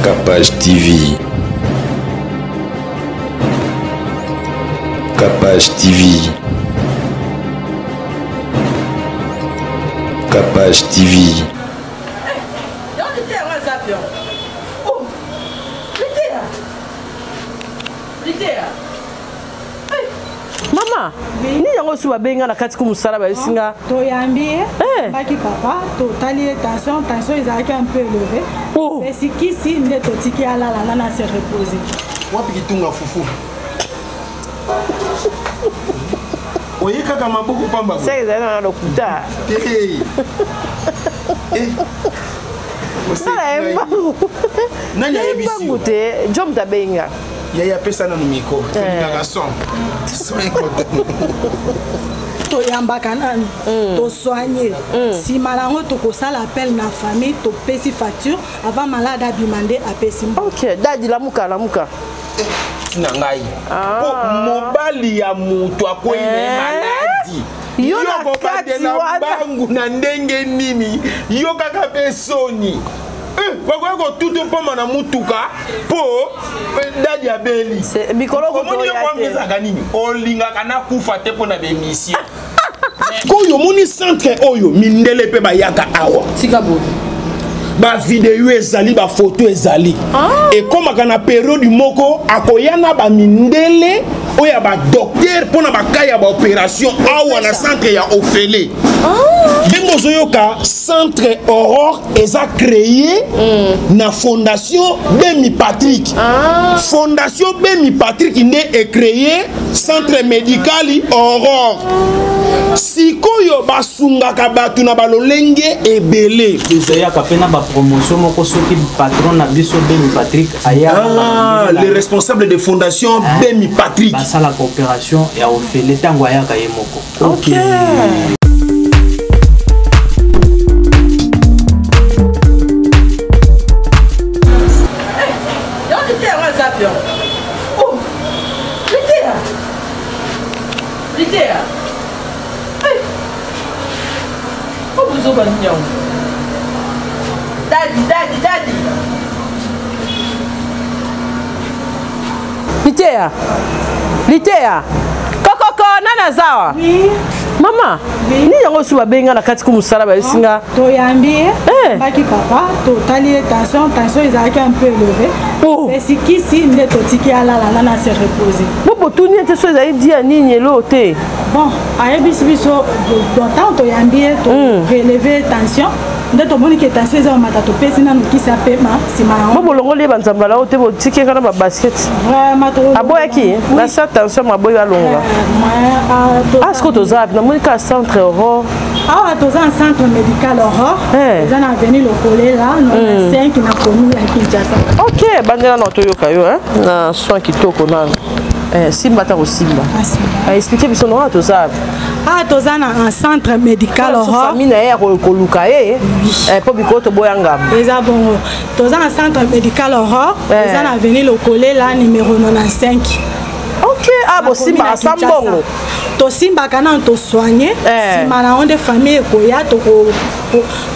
Capage TV. Capage TV. Capage TV. Mama, nini yango osi babenga na kati ku mosala bayebisi nga toyambi ye eh. baki papa totali ye tension tension ezalaki un peu élevé oh. esi kisi nde totiki alala nga na se repose wapi kitunga fufu oye kaka maboko pamba seke ezali na lokuta te eh. Nana ye mbangu. Nani ayebisi yo? te, Joe moto abengi nga. Yaya pesa nanu micro. Eh. Tolingaka son. Son ekota. toyambaka nanu mm. tosoigne nsima mm. na yango tokosala appel na famille topesi facture avant malade abima nde apesi ok dadi lamuka lamuka eh, ntina ngai ah. mpo mobali ya moto akwei na ye eh? maladi yo na kati wana bangu na ndenge nini yo kaka mpe soni eh, bakoki kotutu mpoma na mutuka mpo eh, dadi abeli omoni yo kwambi ezalaka nini olingaka nakufa te mpo na bemission koyo omoni centre oyo mindele mpe bayaka awa tika boye bavideo ezali bafoto ezali ah. ekomaka na periode moko akoya na bamindele oyo ya badocteur mpo na baka ya baopération awa na centre ya ofele ah. ndenge ozoyoka centre aurore eza créé mm. na fondation bemi patrick ah. fondation bemi patrick nde ecréé centre médical aurore sikoyo basungaka bato na balolenge ebele tozoyaka mpe na bapromotion moko soki patron na biso bemi patrick aya ah, le responsable de fondation ah, bemi patrick basalaka opération ya ofele ntango ayaka ye moko okay. okay. Liteya. Hey. Oh, buzoba nini yango? Daddy, daddy, daddy. Liteya. Liteya. Kokoko nani aza awa? Oui. Mama, oui. nini yango osi babenga na kati ku mosala bayebisi nga toyambi ye eh. baki papa totali ye tension tension ezalaki un peu élevé oh. esi kisi nde totiki alala nga na se repose bo botuni ye te so ezali dia nini eloo te bon ayebisi biso ntango toyambi ye toreleve hmm. tension nde tomoni ke tension eza komata topesi nanu kisi apema nsima yango bo bolongoli ye banzambala oyo te botiki ye kaka na babasket aboyaki na sa tension maboyi alongola eh, ah sikoyo toza wapi namoni kaka centre aurore awa toza na centre médical aurore eh. eza na avenue lokolela 95 hmm. na commune ya kinshasa ok bandela na toyoka yo na soin kitoko nano eh, simba ata kosimba ah, explike biso nonga toza wapi awa toza na centre médical aurore famille na ye ya koluka ye mpo bikolo toboya ngambo eza bongo toza na centre médical aurore eza na avenue lokolela numéro 95 ok ah bosimbaka sa mbongo tosimbaka nano tosoigne nsima na yango nde famille ekoya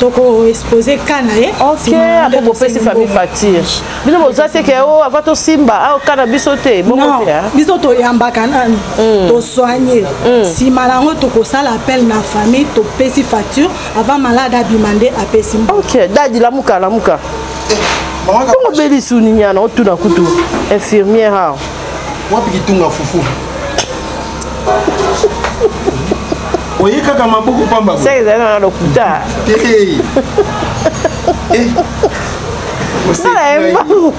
toko expose ka na ye ok apo bopesi famille facture bino boza te ke o oh, ava tosimba awa ah, ka na biso te bongo te biso toyambaka nano hmm. tosoigne hmm. nsima na yango tokosala appel na famille topesi facture avant malade abima nde apesi ok dadi lamuka lamuka eh, bongo beli suni nyana otuna kutu infirmière awa wapi kitunga fufu oye kaka maboko pamba seke ezali na lokuta te eh. nana ye mbangu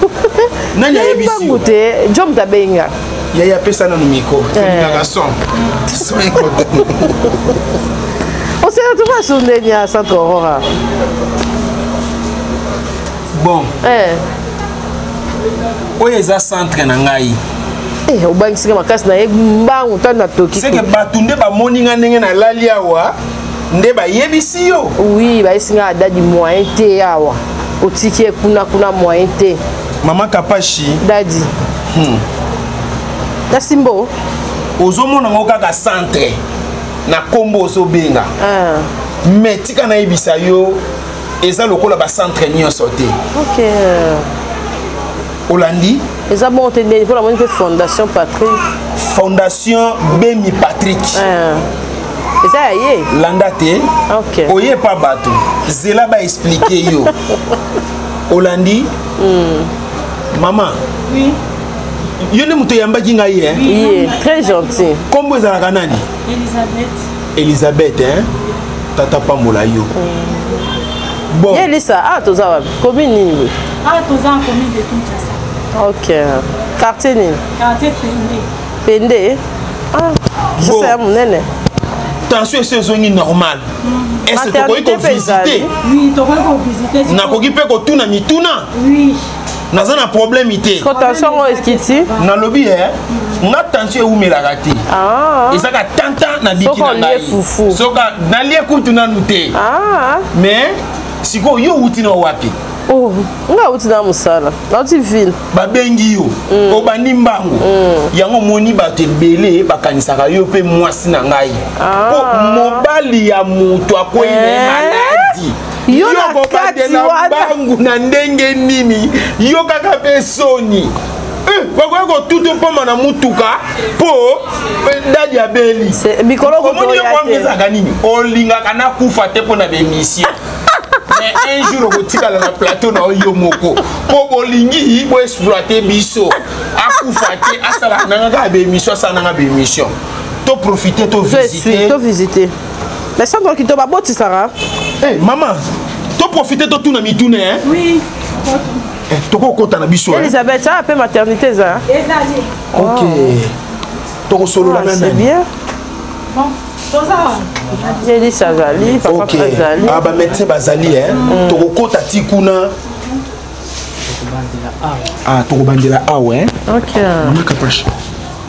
nani ayebisi mbangu te jo moto abengi nga yaya apesa nanu micro eh. tolingaka son son ekota osela tuka sundeni ya centre aurora bon eh. oyo eza centre na ngai eh, obangisi nga makasi na ye mbangu ntango natoki seke bato nde bamoni nga ndenge nalali awa nde bayebisi yo oui bayebisi nga adadi moyen te awa otiki ye kuna kuna moyen te mama kapashi dadi hmm. nasimbo ozomona ngo kaka centre na nkombo ozobenga ah. mais tika nayebisa yo eza lokola bacentre nyonso te okay. Olandi. Eza bon te ndeni mpo namoni mpe Fondation Patrick. Fondation Bemi Patrick. Eza ya ye. Landa te. Ok. Oye pa bato. Zela ba expliquer yo. Olandi. Mama. Oui. Yo nde moto oyambaki ngai ye. Ye, très gentil. Kombo ezalaka nani? Elisabeth. Elisabeth, hein? Tata pambola yo. Bon. Ye Elisa, ah toza wapi? Commune nini boye? Ah, toza en commune de Kinshasa. Ok. Quartier nini? Quartier Pende. Pende? Ah, Kinshasa ya monene. Tension esi ezongi normal. Est-ce que tokoki kovisite? Oui, tokoki kovisite. Nakoki mpe kotuna mituna? Oui. Naza na problème te. Ko tension ngo ekiti? Nalobi eh, nga tension ewumelaka te. Ezaka tanta na biki na ngai. Soka nalie kutu nanu te. Mais sikoyo yo outi na wapi? Oh, nga outi na mosala. Nauti ville. Babengi yo, obandi mbangu. Yango omoni bato ebele bakanisaka yo mpe mwasi na ngai. Po mobali ya moto akwei na ye maladi. Yo na kati wana bangu na ndenge nini? Yo kaka mpe soni. Bakoki kotuta mpoma na mutuka mpo dadi abeli. Mikolo omoni yo kwambi ezalaka nini? Olingaka nakufa te mpo na bemission. Mais un jour okotikala na plateau na yo moko mpo bolingi boexploite biso. Akufa te, asala nanga kaka bemission, asala nanga bemission. To profiter, to visiter. To visiter. Mais sans que to babotisaka. Eh maman, to profiter to tuna mituna hein? Oui. Eh, tokokota na biso. Elisabeth, ça appelle maternité ça. Ezali. OK. Tokosolola na C'est nani? bien. Bon, toza. Elisa azali, papa OK. azali. Ah ba médecin bazali hein. Tokokota ti kuna. Ah, tokobandela awa hein. OK. Mama Kapash.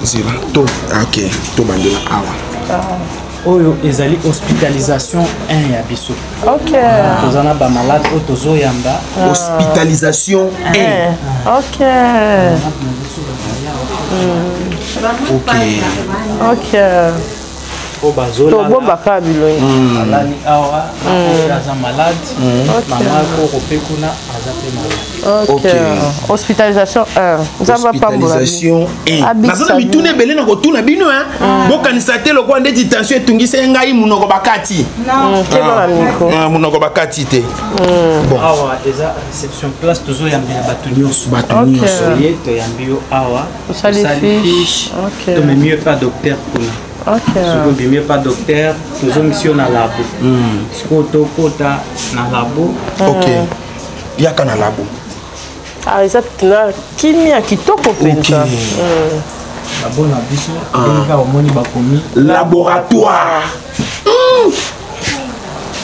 Zela, to OK, tobandela awa. Oyo ezali hospitalisation 1 ya biso. OK. Toza na ba malade oyo tozoyamba. Hospitalisation 1. OK. OK. OK. Oyo bazolala. Tobombaka bilongi. Alali awa, oyo aza malade. Mama koko mpe kuna aza mpe malade. OK. Hospitalisation 1. Nzambe apambola. Hospitalisation 1. Naza na mituna ebele na kotuna bino hein. Bokanisa te lokola ndeti tension etungisa ye ngai munoko bakati. Keba na micro. Munoko bakati te. Bon. Awa eza réception place tozoyambela bato nyonso. Bato nyonso. Ye toyambi yo awa. Osali fiche. OK. Tomemi yo epa docteur kuna. OK. Soki obimi epa docteur, tozongisi yo na labo. Sikoyo tokota na labo. OK. Yaka na labo. Ah, eza na kimia kitoko mpenza. Labo na biso, ndenge kaka omoni bakomi laboratoire.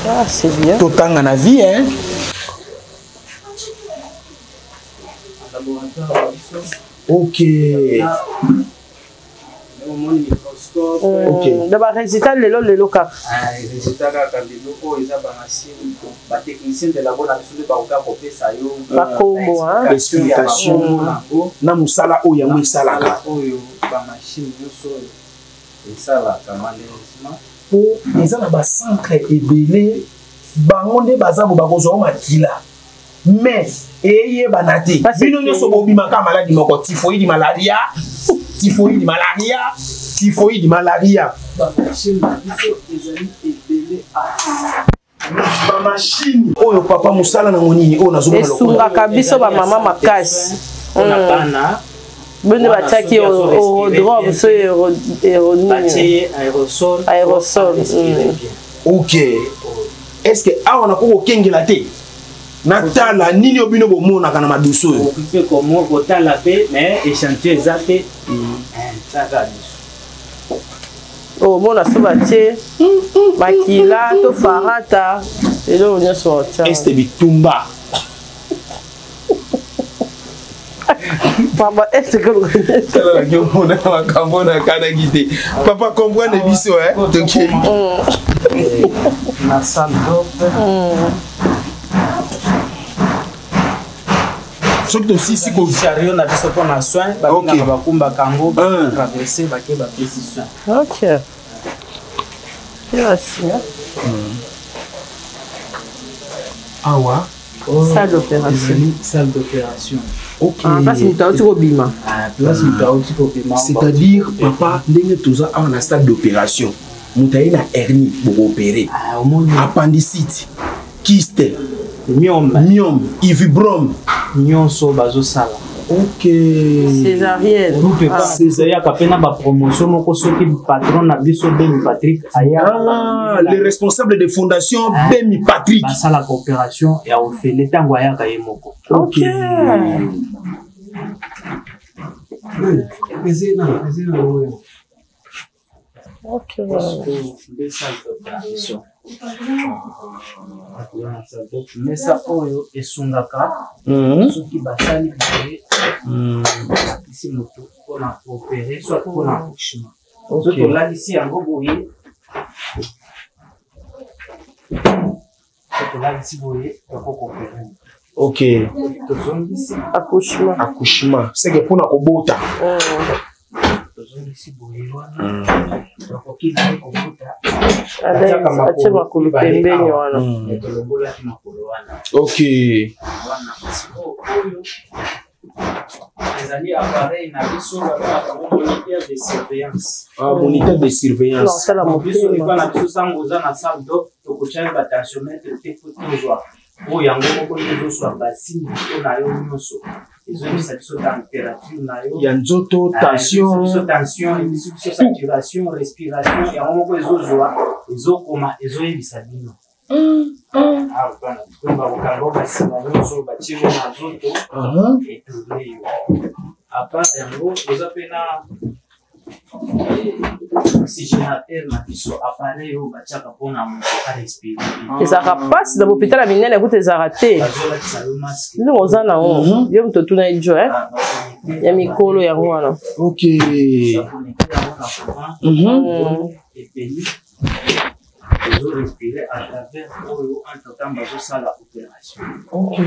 Ah, c'est bien. Totanga na vie hein. Laboratoire na biso. OK. Omoni microscope. OK. Da ba résultat lelo lelo kaka. Résultat kaka lelo oyo eza ba machine, ba technicien de labo na biso nde bakoka kopesa yo bakombo hein. Explication na mosala oyo yango esalaka. Oyo ba machine nyonso oyo esalaka malheureusement. Po eza na ba centre ebele bango nde baza bo bakozwa makila. Mais eyebana te. Bino nyonso bobimaka maladi moko, typhoïde, malaria, typhoïde, malaria, typhoïde, malaria. Ba machine na biso ezali ebele. Ba machine oyo papa mosala nango nini oyo nazomona lokola. Esungaka biso ba mama makasi. Mpona bana. Bino batiaki aérodrome so Batie aérosol. Aérosol. OK. Est-ce que awa nakoki kokengela te? Natala nini oyo bino bomonaka na madusu oyo? Okoki mpe kotala mpe, mais échantillon eza te. Tala biso. Omona so batie makila to farata eloko nyonso batia. Este bitumba. Papa, est-ce que Tala na omona makambo na kanaki te. Papa comprendre biso hein. Toke. Na salle d'op. Soki tosisi ko chariot na biso mpona soin, babengaka bakumbaka yango, batraverse bake bapesi soin. OK. Merci. Awa. Salle d'opération. Salle d'opération. Ok. Ah, place moto auti kobima. Ah, place moto auti kobima. C'est-à-dire, papa, ndenge toza awa na salle d'opération, moto aye na hernie, bokoopere. Ah, Appendicite, kyste, myome, myome, ivibrome. Nyonso bazosala. Ok. Césarienne. Césarienne mpe na bapromotion moko soki patron na biso Bemi Patrick aya. Ah, le responsable de fondation Bemi Patrick. Basalaka opération ya ofele ntango ayaka ye moko. Ok. Ok. Mesa oyo esungaka soki basali boye, bakisi moto mpona opere soit mpona accouchement. Soki tolalisi yango boye, tolalisi boye, tokoki opere. Ok. Tozongisi. Accouchement. Accouchement. C'est que mpona kobota. Tozongisi boye wana, tokoki naye kobota. Atie makolo pembeni wana. Tolongolaki makolo wana. Ok. Wana sikoyo oyo ezali appareil na biso babengaka yango moniteur de surveillance. Ah, moniteur de surveillance. Biso epa na biso, sango oza na salle d'op, tokotiaki batensiomètre te po tozwa oyo yango moko nde ezozwa basigne to na yo nyonso, ezoyebisa biso température na yo ya nzoto, tension. Biso tension, ebisi biso saturation, respiration, yango moko ezozwa, ezokoma, ezoyebisa bino. Bakokanga basinga nyonso batie yo na nzoto, etourne yo. À part yango, oza mpe na oxygénateur na biso, appareil oyo batiaka mpona moto arespire. Ezalaka mpasi na bopital ya minene, kuta ezalaka te. Bazolakisa yo masque. Ndenge oza nango yo, moto otuna ye jo ya mikolo yango wana. Ok. Connecte yango na courant, epeli, ozorespire à travers oyo entre temps bazosala opération. Ok.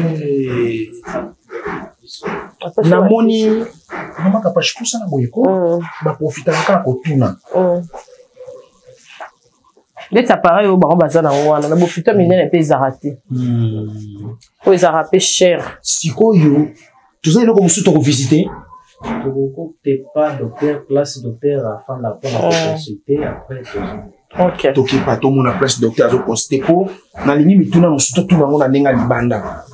Namoni mama Kapashi pusana boye ko baprofitaka kaka kotuna. Ndeti appareil oyo bango baza nango wana na bopita minene mpe ezalaka te, oyo ezalaka mpe cher. Sikoyo toza eloko mosusu tokovisite. Tokokotepa docteur, place docteur afanda mpona koconsulte, après tozonga. Ok. Tokepa tomona place docteur azoconsulte, mpo nalingi mituna mosusu totuna yango na ndenge ya libanda.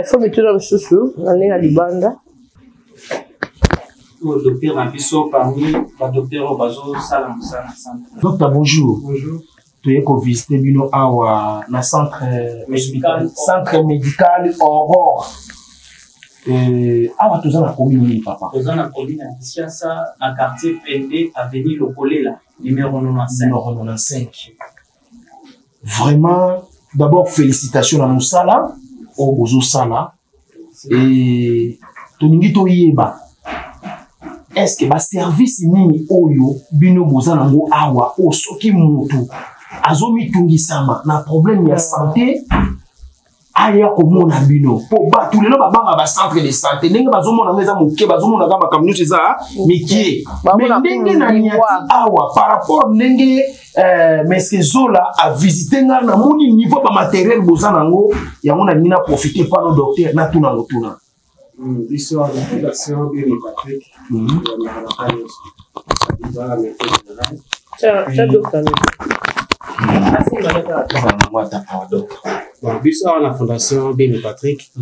Fo mituna mosusu na ndenge ya libanda. Oyo docteur na biso, parmi badocteur oyo bazosala mosala na centre. Docteur, bonjour. Bonjour. Toye kovisite bino awa na centre médical, centre médical Aurore. Awa toza na commune nini, papa? Toza na commune ya Kinshasa, na quartier Pende, avenue Lokolela numéro 95. Numéro 95. Vraiment, d'abord félicitations na mosala oyo bozosala. E tolingi toyeba, est ce que baservice nini oyo bino boza nango awa, oyo soki motu azomitungisama na problème ya santé aya komona bino? Mpo bato lelo babanga bacentre de santé, ndenge bazomona ngo eza moke, bazomonaka makambo nyonso eza mikie. Mais ndenge na niati awa, par rapport ndenge meske Zola avisite nga, namoni niveau bamatériel boza nango, yango nalingi na profite pano docteur natuna yango tuna. Biso na fondation Bemi Patrick, toyambaka na nyonso, toza médecin général. Nango ata awa, docteur. Bon, biso awa na fondation Bemi Patrick,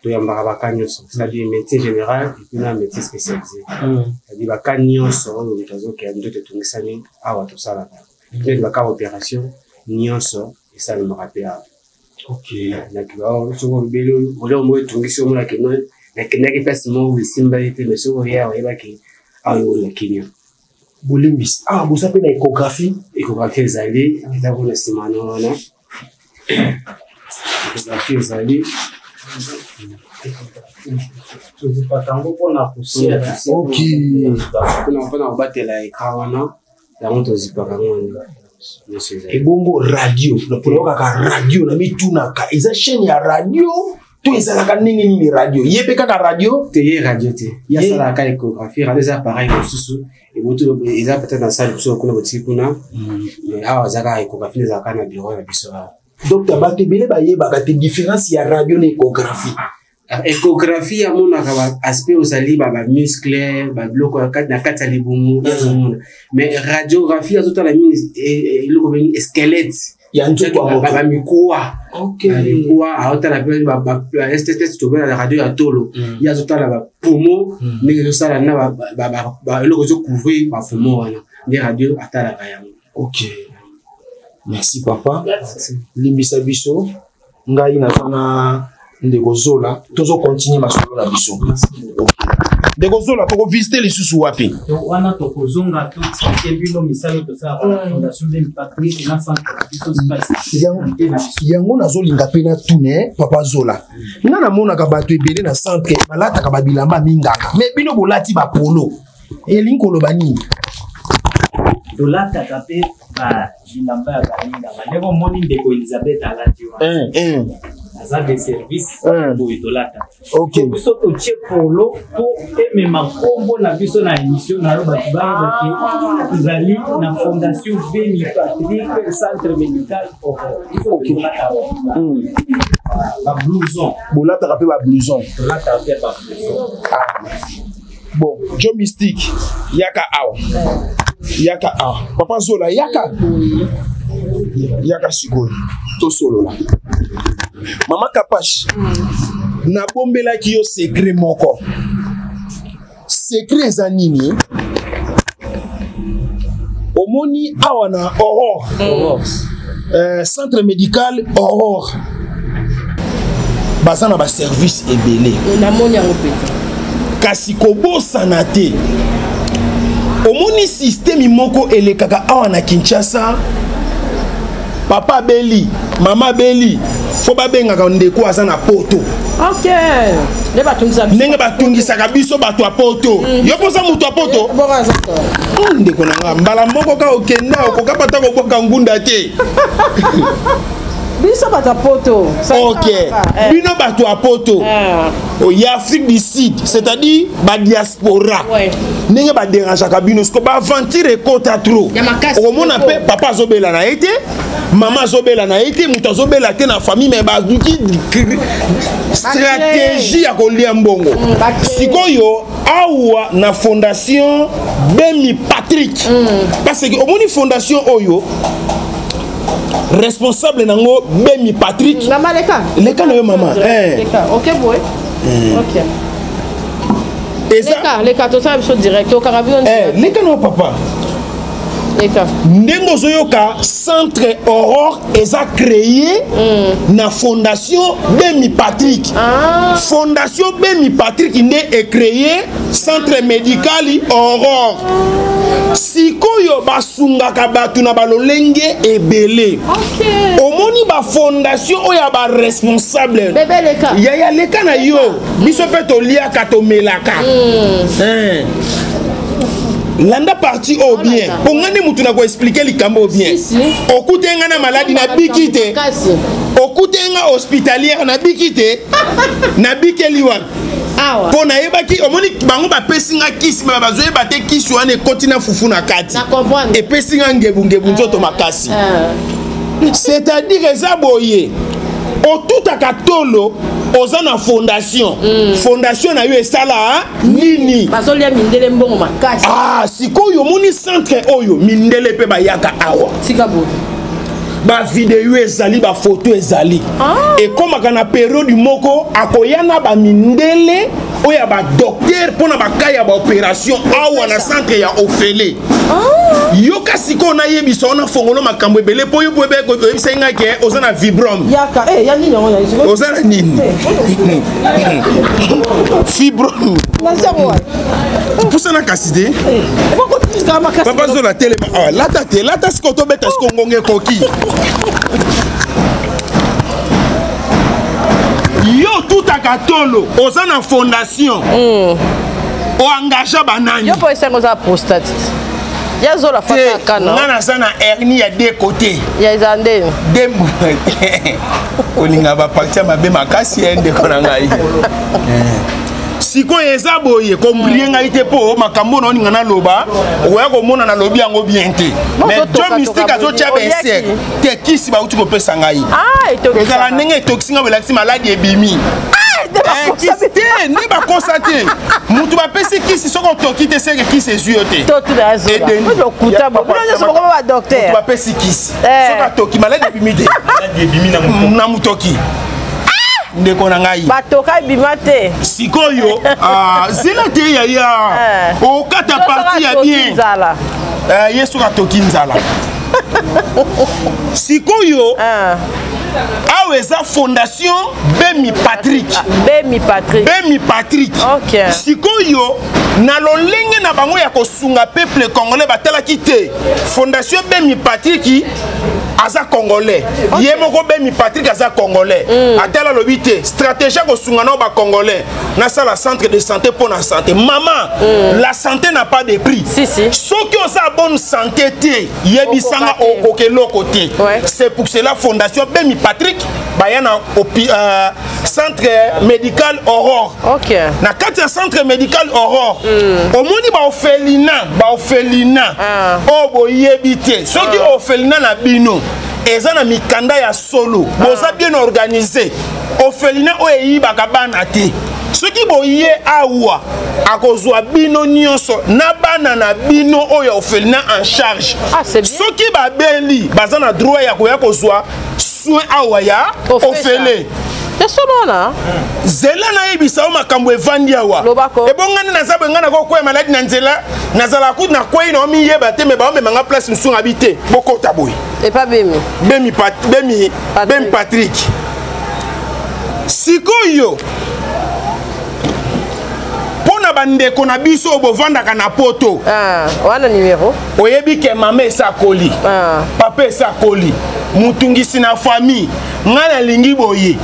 toyambaka baka nyonso, c'est-à-dire médecin général et puis na médecin spécialisé, c'est-à-dire baka nyonso oyo moto azokea nzoto etungisami, awa tosalaka. Neti baka opération nyonso esalemaka mpe awa. Soki obeli, oloko moko etungisi, omonaki no nakendaki place moko esimba ye te, mais soki oya, oyebaki awa oyo na kimia. Bolimbisi, awa boza mpe na échographie? Échographie ezali, eza kuna nsima na wana, échographie ezali. Tozipaka yango mpona poussière. Ok. Mpona kobatela écran wana, yango tozipaka yango wana, nyonso ezali. Ebongo radio, mpona kaka radio, na mitunaka, eza chaîne ya radio to ezalaka ndenge nini? Radio ye mpe kaka radio? Te, ye radio te, ye asalaka échographie. Radio eza appareil mosusu eboti, eza peut-être na salle mosusu kuna, botiki kuna. Mais awa eza kaka échographie, ezalaka na bureau na biso awa. Docteur, bato ebele bayebaka te différence ya radio na échographie. Échographie amonaka baaspect ozali bamuscle, babiloko na kati ya libumu azomona, mais radiographie azotala mingi eloko bengi squelette ya nzoto ya moto. Bamikuwa, bamikuwa aotala mpe stss tobela radio ya tolo, ye azotala bapoumon ndenge ezosala na eloko ezocouvrir bapoumon wana, nde radio atalaka yango. Ok, merci papa. Limbisa biso, ngai naza na ndeko Zola, tozocontinue masolo na biso. Ndeko Zola, tokovisite lisusu wapi? Wana tokozonga toexplike bino misala tosalaka na Fondation Bemi Patrick na centre na biso Spice. Yango nazolinga mpe natune papa Zola. Nga namonaka bato ebele na centre balataka babilamba mingaka, mais bino bolati bapolo, elingi koloba nini? Tolataka mpe bilamba ya balingaka ndenge omoni ndeko Elizabeth alati wana, aza de service boye tolata. Biso totie polo mpo emema nkombo na biso na émission na yo, bato bayebake tozali na Fondation Beni Patrick, centre médical Aurore. Biso tolataka bablouson. Bolataka mpe bablouson? Tolataka mpe bablouson. Bon, jo mystique, yaka awa, yaka awa. Papa Zola, yaka, yaka sikoyo tosolola. Mama Kapash, nabombelaki yo secret moko. Secret eza nini? Omoni awa na Aurore, centre médical Aurore, baza na baservice ebele. Namoni yango mpenza. Kasi kobosana te, omoni systeme moko elekaka awa na Kinshasa: papa abeli, mama abeli, fo babengaka ndeko aza na poto. Ok, nde batungisa biso. Ndenge batungisaka biso bato ya poto. Yo mpoza moto ya poto. Bongo aza. Ndeko na nga, mbala moko ka okenda, okoka pata kobwaka ngunda te. Biso bato ya poto. Ok, bino bato ya poto ya Afrique du Sud, c'est-à-dire badiaspora, ndenge baderangeaka bino siko, baaventure ekota trop. Ya makasi. Okomona mpe papa azobela na ye te, mama azobela na ye te, moto azobela te na famille, mais baluki stratégie ya kolia mbongo. Sikoyo awa na Fondation Bemi Patrick, parce que omoni fondation oyo, responsable nango Bemi Patrick. Mama, leka. Leka na yo, mama. Leka, ok boye, ok. Eza Leka, leka, tosala biso direct, okanga bino. Leka na yo, papa. Leka. Ndenge ozoyoka, centre Aurore eza créé na Fondation Bemi Patrick. Fondation Bemi Patrick nde ecréé centre médical Aurore. Sikoyo basungaka bato na balolenge ebele. Omoni bafondation oyo ya baresponsable. Bebe, leka. Yaya, leka na yo, biso mpe toliaka, tomelaka. Eh. Landa parti oyo bien, mpo nga nde mutu na koexplike likambo oyo bien. Si, si. Okute nga na maladi, nabiki te. Kasi Okute nga hospitalière, nabiki te. Nabikeli wapi? Awa. Mpo nayebaki, omoni bango bapesi nga kisi, bazoyeba te kisi wana ekoti na fufu na kati. Na comprendre. Epesi nga ngebungebu nzoto makasi. C'est-à-dire eza boye: otutaka tolo, oza na fondation, fondation na yo esala nini? Bazolia mindele mbongo makasi. Ah, sikoyo omoni centre oyo, mindele mpe bayaka awa. Tika boye. Bavideo ezali, bafoto ezali. Ekomaka na periode moko, akoya na bamindele oyo ya badocteur mpona baka ya baopération awa na centre ya ofele. Yoka sikoyo, nayebisa wana fongolo makambo ebele mpo yo po oyebisai ngai ke oza na fibrome. Yaka, ya nini yango na Oza na nini? Fibrome. Nazango wapi? Pusana kasi te. Okokotika makasi. Papa Zola, telema awa, lata te, lata sikoyo, tobeta sikoyo, ngonga ekoki. Yo tutaka tolo, oza na fondation, oengage banani? Yo mpo esango oza prostate, ya Zola. Te. Fata kana. Nga naza na hernie ya deux côté. Ya eza ndeni? De olinga baparti ya mabe makasi ya ndeko na ngai. Sikoyo eza boye, kombrie ngai te mpo makambo na oninga naloba, okoya komona nalobi yango bien te. Mais Joe Mystique azotya bainsecte te, kisi bauti kopesa ngai ezala ndenge etokisi ngai, belakisi maladi ebimi. Kisi te nde bakosa te, mutu bapesi kisi, soki otoki te, seke kisi ezwi yo te. Mutu bapesi kisi, soki atoki, maladi ebimi te na mutoki. Ndeko na ngai, batoka ebima te. Sikoyo zela te yaya, okata parti ya bien. Ye soki atoki nzala. Sikoyo awa eza Fondation Bemi Patrick. Bemi Patrick. Bemi Patrick. Sikoyo na lolenge na bango ya kosunga peuple congolais, batalaki te Fondation Bemi Patrick aza congolais. Ye moko Bemi Patrick aza congolais. Atala, alobi te, stratégie ya kosunga nao bacongolais, nasala centre de santé mpo na santé. Mama, la santé n'a pas de prix. Si, si. Soki oza bonne santé te, yebisanga, okoka eloko te. C'est pour cela Fondation Bemi Patrick baya na centre médical Aurore. Na kati ya centre médical Aurore, omoni baorphelinat, baorphelinat oyo boyebi te. Soki orphelinat na bino eza na mikanda ya solo, boza bien organisé, orphelinat oyo eyibaka bana te, soki boye awa, akozwa bino nyonso na bana na bino oyo orphelinat en charge. Ah, c'est bien. Soki babeli, baza na droit ya koya kozwa soin awa ya ofele. Esolo wana. Zela, nayebisa yo makambo evandi awa. Lobako. Ebongani, naza boye, ngai nakokwea maladi na nzela, nazala kutu nakwei na omiyeba te, me baomemanga place mosusu, ngabi te, bokota boye. Epa Bemi. Bemi, Bemi. Patrick. Bemi Patrick. Sikoyo mpo na bandeko na biso oyo bovandaka na Poto, Ah, wana numero. Oyebi ke mama esi akoli, papa esi akoli, mutungisi na famille, ngai nalingi boye.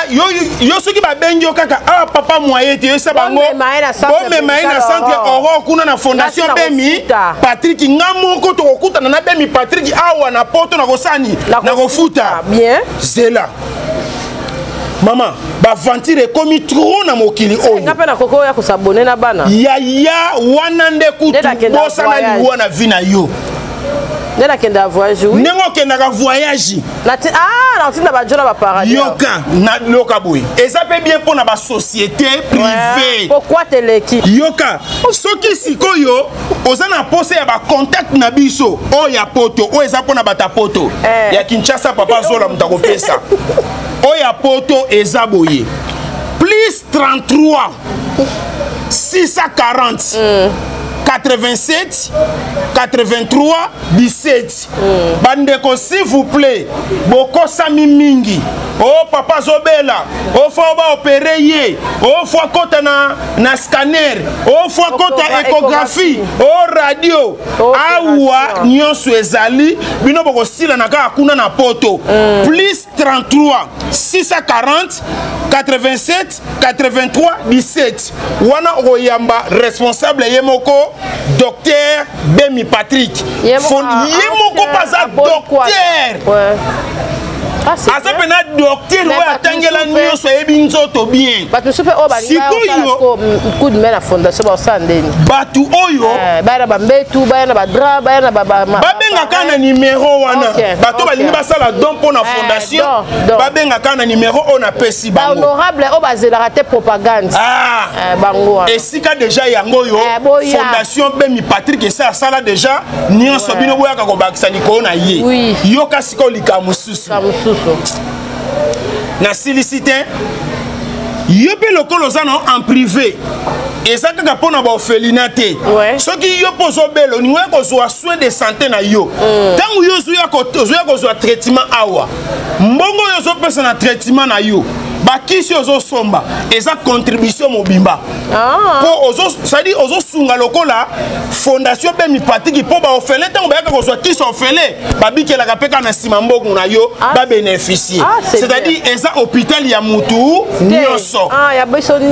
Yo, yo soki babengi yo kaka awa, papa moye te, yoyesa bango Bomema ye na centre bomema ye na médical centre Aurore. Aurore kuna na Fondation Ngasi na Bemi kofuta. Patrick. Nga moko tokokutana na Bemi Patrick awa na Poto, nakosani, nakofuta. Bien. Zela mama, baventure ekomi trop na mokili oyo. Nga mpe nakoki oya kosabone na bana. Yaya, wana nde Nde kutu nakenda bosana voyage. liwa na vie na yo. Nde nakenda voyage, oui. Ndenge okendaka voyage. Ah, natinda bajo na baparadis. Yoka, na yoka boye, eza mpe bien mpo na basociété privée. Pourquoi teleki? Yoka, soki sikoyo oza na posa ya bacontact na biso oyo ya Poto, oyo eza mpona bato ya Poto, ya Kinshasa papa Zola moto akopesa. Oyo ya Poto eza boye: plus 33 640 87 83 17. Bandeko, s'il vous plaît, bokosami mingi. O papa azobela, o faut baopérer ye, o faut akota na scanner, o faut akota échographie, o radio. Awa nyonso ezali, bino bokosila na kaka kuna na Poto. Plus 33 640 87 83 17, wana okoyamba responsable ye moko, docteur Bemi Patrick. Ye moko. Ye moko mpe aza docteur, aza mpena docteur oyo atangela nyonso, ayebi nzoto bien. Bato mosusu mpe oyo balingaka coup de main na fondation, basala ndeni? Bato oyo Baya na bambetu, baya na badra, baya na Babengaka na nimero wana. Bato balingi basala don mpo na fondation, babengaka na nimero oyo napesi bango. Honorable oyo bazelaka te propagande, bango wana. Esika deja yango oyo Fondation Bemi Patrick esi asala deja nyonso, bino boyaka kobakisa likolo na ye. Yoka sikoyo likambo mosusu. Nasilisi te. Yo mpe lokola oza na en privé, eza kaka mpo na baorphelinat te. Soki yo mpo ozobela, olingi oya kozwa soin de santé na yo, ntango yo ozoya kozwa traitement awa, mbongo oyo ozopesa na traitement na yo, bakisi ozosomba, eza contribution mobimba mpo c'est-à-dire ozosunga lokola Fondation Bemi Patrick, mpo baorphelin ntango bayaka kozwa kisi orphelin, babikelaka mpe kaka na nsima mbongo na yo babénéficie. C'est-à-dire eza hôpital ya mutu nyonso,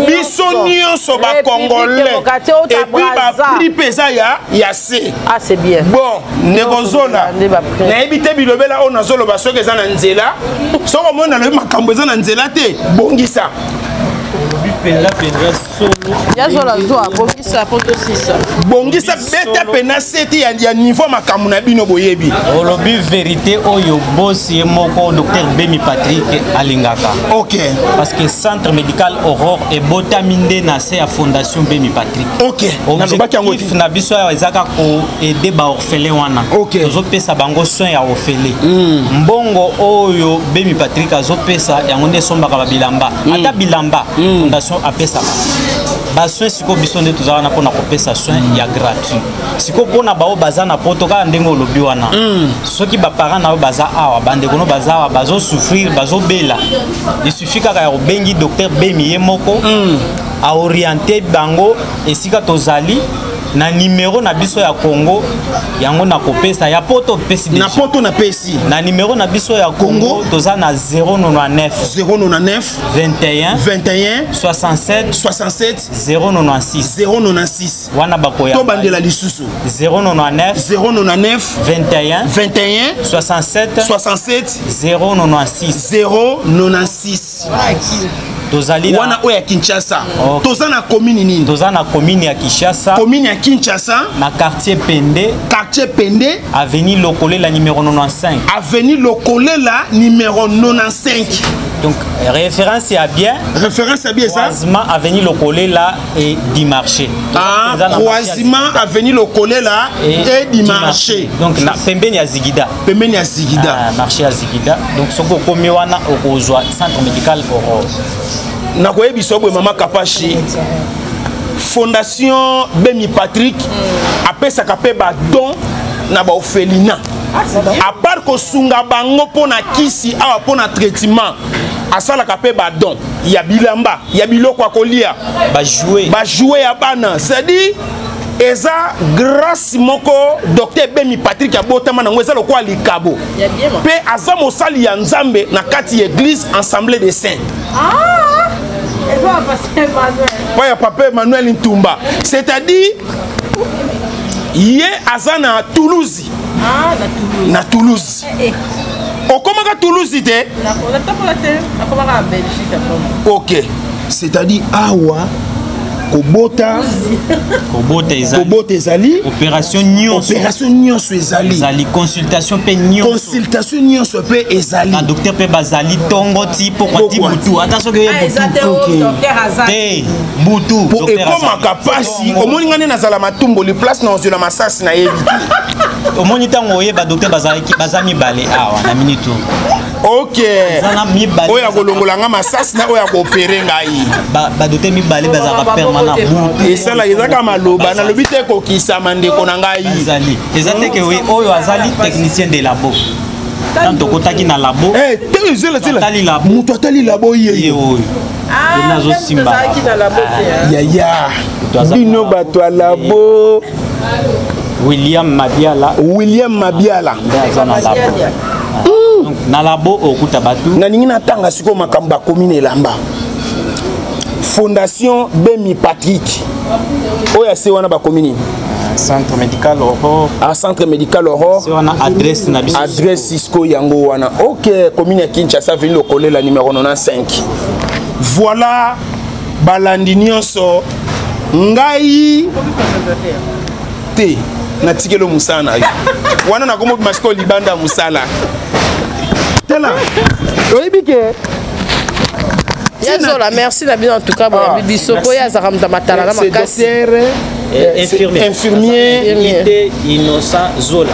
biso nyonso bacongolais, et puis baprix mpe eza ya se. Bon, ndeko Zola, nayebi te bilobela oyo nazoloba soki eza na nzela. Soki omoni nalobi makambo eza na nzela te, bongisa. mpenza mpenza solo. Yazola zwa bongisa po tosisa. Bongisa beta pena seti ya, ya niveau makambo na bino boyebi. Olobi verité oyo boss ye moko docteur Bemi Patrick alingaka. Ok. Parce que centre médical Aurore ebotami nde na se ya fondation Bemi Patrick. Ok. Nalobaki yango Objectif na biso awa eza kaka koaider baorphelin wana. Ok. Tozopesa bango soin ya ofele. Mbongo oyo Bemi Patrick azopesa yango nde esombaka babilamba. Ata bilamba fondation apesaka. Basoin sikoyo biso nde toza wana mpona kopesa soin ya gratuit. Sikoyo mpona baoyo baza na poto kaka ndenge olobi wana. Soki baparent na yo baza awa, bandeko no baza awa, bazosouffrir, bazobela. Il suffit kaka ya kobengi docteur Bemi ye moko. Aoriente bango esika tozali na numero na biso ya Congo yango na kopesa ya poto opesi Na poto na pesi. Na numero na biso ya Congo toza na 099 099 21 21 67 67 096 096 wana bakoya tobandela lisusu 099 099 21 21 67 67 096 096 tozali na wana oyo ya Kinshasa. Ok. Toza na commune nini? Toza na commune ya Kinshasa. Commune ya Kinshasa na quartier Pende. Quartier Pende, avenue Lokolela numéro 95. Avenue Lokolela numéro 95. Donc référence ya bien. Référence ya bien ça. Croisement avenue Lokolela et du marché. Ah, croisement avenue Lokolela et du marché. Donc na pembeni ya Zigida. Pembeni ya Zigida. Ah, marché ya Zigida. Donc soki okomi wana okozwa centre médical Aurore. Nakoyebisa boye mama Kapashi. Fondation Bemi Patrick apesaka pe ba don na ba orphelinat. À part kosunga bango pona kisi awa pona traitement, asalaka pe ba don ya bilamba, ya biloko ya kolia, ba jouer ya bana. C'est-à-dire eza grâce moko docteur Bemi Patrick abotama nango eza lokola likabo. Pe aza mosali ya Nzambe na kati ya église Assemblée des Saints. Ah, eza papa Emmanuel. Pa ya papa Emmanuel Ntumba. C'est-à-dire ye aza na Toulouse. Ah, na Toulouse. Na Toulouse. Eh, eh. Okomaka Toulouse te? Natambola te, nakomaka na Belgique après. Ok. C'est-à-dire awa kobota kobota ezali, kobota ezali, opération nyonso, opération nyonso ezali, ezali consultation pe nyonso, consultation nyonso pe ezali, ba docteur pe bazali tongo ti pokwa ti butu, ata soki oye butu te butu po ekomaka pasi. Omoni nga nde nazala matumboli place na ozwela masasi na yebi te. Omoni ntango oye ba docteur bazalaki baza mibale awa na minute oyo. Ok. Oyo akolongola nga masasi na oyo akoopere ngai. Ba docteur mibale bazalaka permanent butu. Esala ezaka maloba nalobi te kokisama ndeko na ngai. Bazali. Eza te ke oyo azali technicien de labo. Tant tokotaki na labo. Eh, te zela zela. Atali labo. Mutu atali labo ye. Ye oyo. Ah, nazosimba. Yaya. Bino bato ya labo. William Mabiala. William Mabiala. Nde aza na labo. Donc, na labo okuta bato. Nalingi natanga sikoyo makambo bakomi na elamba. Fondation Bemi Patrick. Oyo ase wana bakomi nini? Centre médical Aurore. Ah, centre médical Aurore. C'est wana adresse na biso. Adresse Cisco yango wana. Ok, commune ya Kinshasa, avenue Lokolela numéro 95. Voilà balandi nyonso ngai te natikeli mosala na yo wana nakomobima sikoyo libanda ya mosala tala oyebi ke Yazola, merci na bino en tout cas boyambi biso po ye azalaka moto ya matala na makasi. Infirmier. Infirmier. Innocent Zola.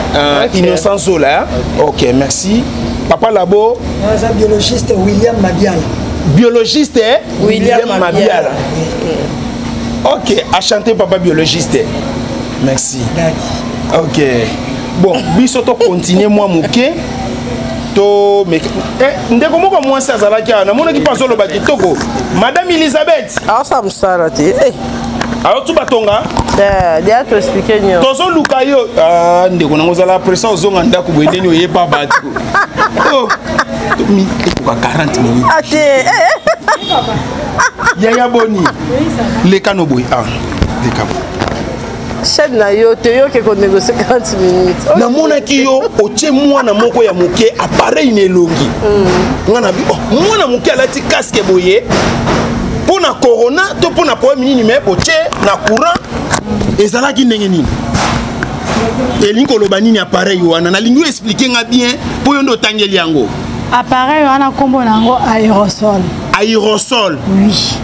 Innocent Zola. Ok, merci. Papa Labo. Aza biologiste William Mabiala. Biologiste William Mabiala. Ok, a chanté papa biologiste. Merci. Ok. Bon, biso to continuer moi moke. To mais eh ndeko moko mwasi azalaki awa namonaki mpe azoloba kitoko. Madame Elisabeth. Aosa mosala te. Eh. Alors tu batonga? Eh, dia to expliquer nyo. Tozoluka yo. Ah ndeko nango ozala pressa ozonga ndako boye ndeni oyeba bato. Oh. Mi ekoka 40 minutes. Ah te. Yaya boni. Leka no boye. Ah, leka. Chaîne na yo te yo ke ko négocier 40 minutes. Okay. Namonaki yo otie mwana moko ya moke appareil na elongi. Nga na bi oh, mwana moke alati casque boye. Po na corona to mpo na problème nini me botie na courant ezalaki ndenge nini elingi koloba nini appareil wana nalingi oexplike nga bien mpo yo nde otangeli yango appareil wana nkombo na yango aérosol aérosol oui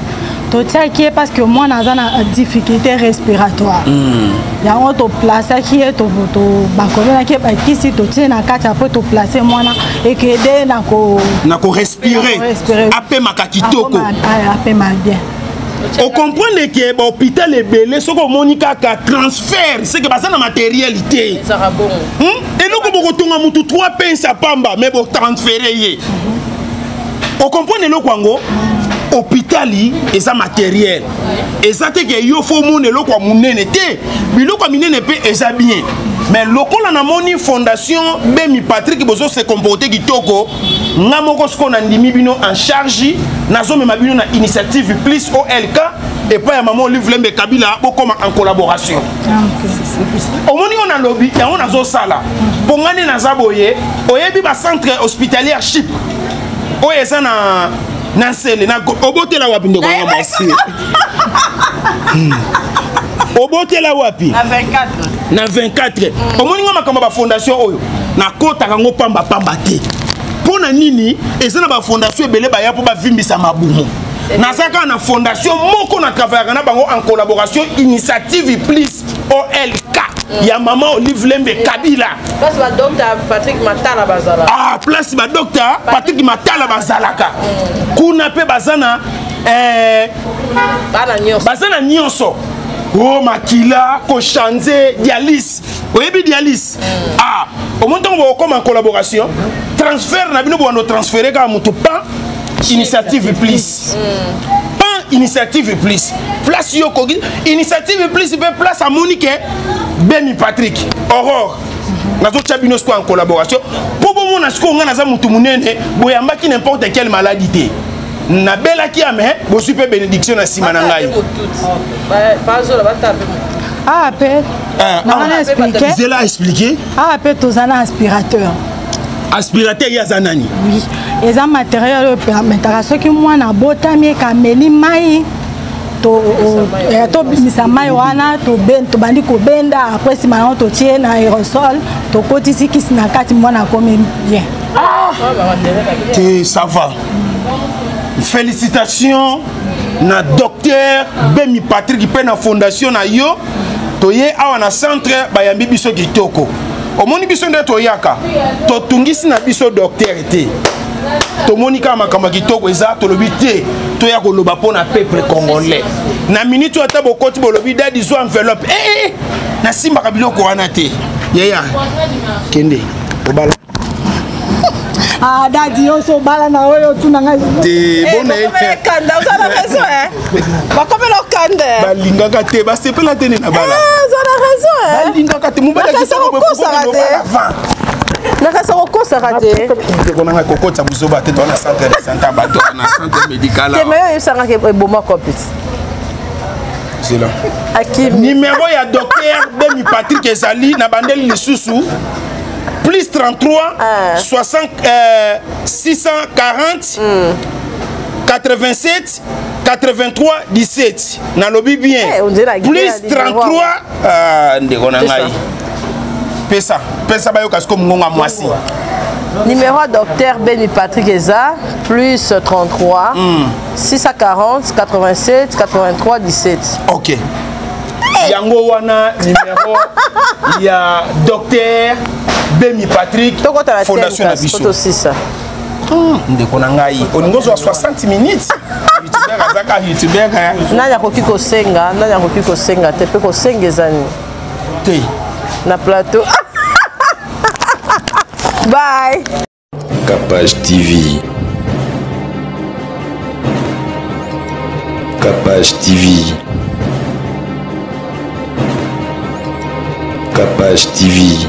totiaki ye parce que mwana aza na difficulté respiratoire mm. yango toplasaki ye bakomelaki ye bakisi totie na kati apres toplace mwana ekede na korespire apemaka kitoko apema bien okomprendre ke bahôpital ebele soki omoni kaka transfert seke baza na materiel te hmm? eloko bokotonga motu 3 pense ya pamba me botransfere ye okomprendre eloko yango hôpital eza materiel eza te ke yo fo omona eloko ya monene te biloko ya minene mpe eza bien mais lokola namoni fondation bemi patrick bozo se comporte kitoko nga moko sikoyo nandimi bino en charge nazomema bino na initiative plus olk epai ya mama olive lembe kabila bokoma en collaboration ah, omoni oyo nalobi yango nazosala mpo nga nde naza boye oyebi bacentre hospitalière chip oyo eza na na nsele na obotela wapi ndeko nanga mwasi hmm. obotela wapi na 24 na 24 mm. omoni nga makambo ya bafondation oyo nakotaka yango pambapamba te mpo na nini eza na bafondation ebele baya mpo bavimbisa mabumu naza kaka na fondation moko na travaillaka na bango en collaboration initiative plus olk ya mama olive lembe kabila place ba docteur patrick matala bazalaka ah place ba docteur patrick matala bazalaka mm. kuna mpe baza na eh, baza na nyonso o oh, makila kochange dialyse oyebi dialyse mm. ah omoni ntango bokokoma collaboration transfert na bino bowanda otransfere kaka moto pan initiative plus mm. pan initiative plus place yo okoki initiative plus mpe place amoni ke bemi patrick aurore nazotya bino sikoyo en collaboration mpo bomona sikoyo ngai naza motu monene boyambaki n'importe quelle maladie te nabelaki ya me bozwi mpe bénédiction na nsima na ngai awa mpe eh, ah, ah. zela explike awa mpe toza na aspirateur aspirateur ye aza nani oui eza materiel oyo permetaka soki mwana abotami ekameli mai eh, tobimisa mai wana tobandi kobenda apres nsima yango totie na aérosol tokotisi kisi na kati mwana akomi bien ah! te ça va félicitations na docteur bemi patrick mpe na fondation na yo toye awa na centre bayambi biso kitoko omoni biso nde toyaka totungisi na biso docteur te tomoni kaka makambo ya kitoko eza tolobi te toya koloba mpo na peuple congolais na minute oyo ata bokoti bolobi dadi zwa enveloppe ee eh, eh, eh, nasimbaka biloko wana te yeya kende obala Ah, dadi yo so obala na oyo otuna ngai te bona eh, kanda oza na raison eh bakomela okanda eh. balingaka te basepela te nde na bala oza na raison balingaka te mobali akosaka te nakasa kokosaka te ndeko nanga kokotisa buzoba te toa na centre de santé bato na centre médical te mais oyebisangaka eboma copit zela numero ya docteur bemi patrick ezali na bandeli lisusu plus 33 ah. 60, euh, 640 mm. 87 83 17 nalobi bien hey, eh, plus 33 ah, ndeko na ngai pesa pesa bayoka siko mongongo ya mwasi numéro ya docteur beni patrick eza plus 33 mm. 640 87 83 17 ok hey. yango wana numéro ya docteur bemi patrick fondation na biso ndeko na ngai olingi ozwa 60 minutes youtubeur azaka youtubeur nani akoki kosenga nani akoki kosenga te mpe kosenga eza nini te na plateau bye Capage TV. Capage TV. Capage TV.